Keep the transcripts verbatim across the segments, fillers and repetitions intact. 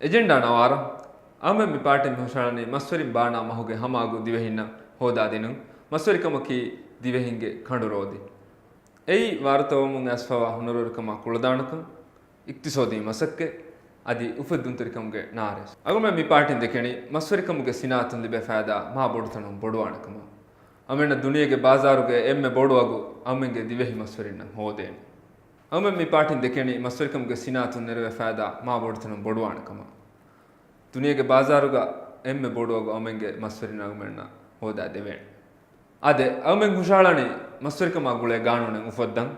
އެޖެންޑާ ނަވާރަ. އަހަރުމެން މި ޕާޓީން ހުށަހަޅަނީ މަސްވެރިން ބާނާ މަހުގެ ހަމައަގު ދިވެހިންނަށް ހޯދާދިނުން. މަސްވެރިކަމަކީ ދިވެހިންގެ ކަނޑު ރޯދި. އެއީ ވާރުތަވަމުން އައިސްފަވާ ހުނަރުވެރިކަމާ ކުޅަދާނަކަން، އިޤްތިޞާދީ މަސައްކަތް، އަދި އުފެއްދުންތެރިކަމުގެ ނާރެސް. އަހަރުމެން މި ޕާޓީން ދެކެނީ މަސްވެރިކަމުގެ ސިނާއަތުން ލިބޭ ފައިދާ މާ ބޮޑުތަނުން ބޮޑުވާނެ ކަމަށް. އަހަރުމެންނަށް ދުނިޔޭގެ ބާޒާރުގެ އެންމެ ބޮޑު އަގު އަހަރުމެންގެ ދިވެހި މަސްވެރިންނަށް ހޯދޭނެ. އަހަރުމެން މި ޕާޓީން ދެކެނީ މަސްވެރިކަމުގެ ސިނާއަތުން ނެރެވޭ ފައިދާ މާ ބޮޑުތަނުން ބޮޑުވާނެ ކަމަށް. ދުނިޔޭގެ ބާޒާރުގަ އެންމެ ބޮޑު އަގު އަހަރުމެންގެ މަސްވެރިން އަހަރުމެންނަށް ހޯދާ ދެވޭނެ. އާދެ، އަހަރުމެން ހުށަހަޅަނީ މަސްވެރިކަމާ ގުޅޭ ގާނޫނެއް އުފައްދަން.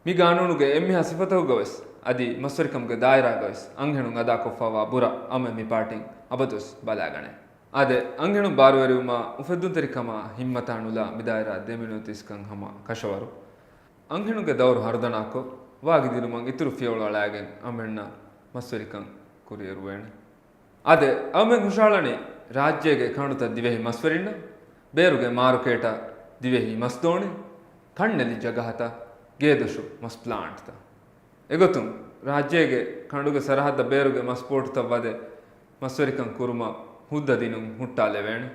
މި ގާނޫނުގެ އެންމެހާ ސިފަތަކުގަވެސް އަދި މަސްވެރިކަމުގެ ދާއިރާގަވެސް އަންހެނުން އަދާކޮށްފައިވާ ބުރަ އަހަރުމެން މި ޕާޓީން އަބަދުވެސް ބަލާގަނޭ. އާދެ، އަންހެނުން ބާރުވެރިވުމާ އުފެއްދުންތެރިކަމާ ހިންމަތާ ނުލާ މި ދާއިރާ ދެމިނުއުތީސްކަން ހަމަ ކަށަވަރު. އަންހެނުންގެ ދައުރު ހަރުދަނާކޮށް، ވާގިދިނުމަށް އިތުރު ފިޔަވަޅު އަޅާގެން އަހަރުމެންނަށް މަސްވެރިކަން ކުރިއެރުވޭނެ. އާދެ، އަހަރުމެން ހުށަހަޅަނީ ރާއްޖޭގެ ކަނޑުތައް ދިވެހި މަސްވެރިންނަށް، ބޭރުގެ މާރުކޭޓަށް ދިވެހި މަސްދޯނި، ކަންނެލިއްޖަ ގަހަތައް، ގޭދޮށު މަސް ޕްލާންޓްތައް. އެގޮތުން، ރާއްޖޭގެ ކަނޑުގެ ސަރަހައްދަށް ބޭރުގެ މަސް ޕޯޓުތައް ވަދެ، މަސްވެރިކަން ކުރުމަށް ހުއްދަ ދިނުން ހުއްޓާލެވޭނެ.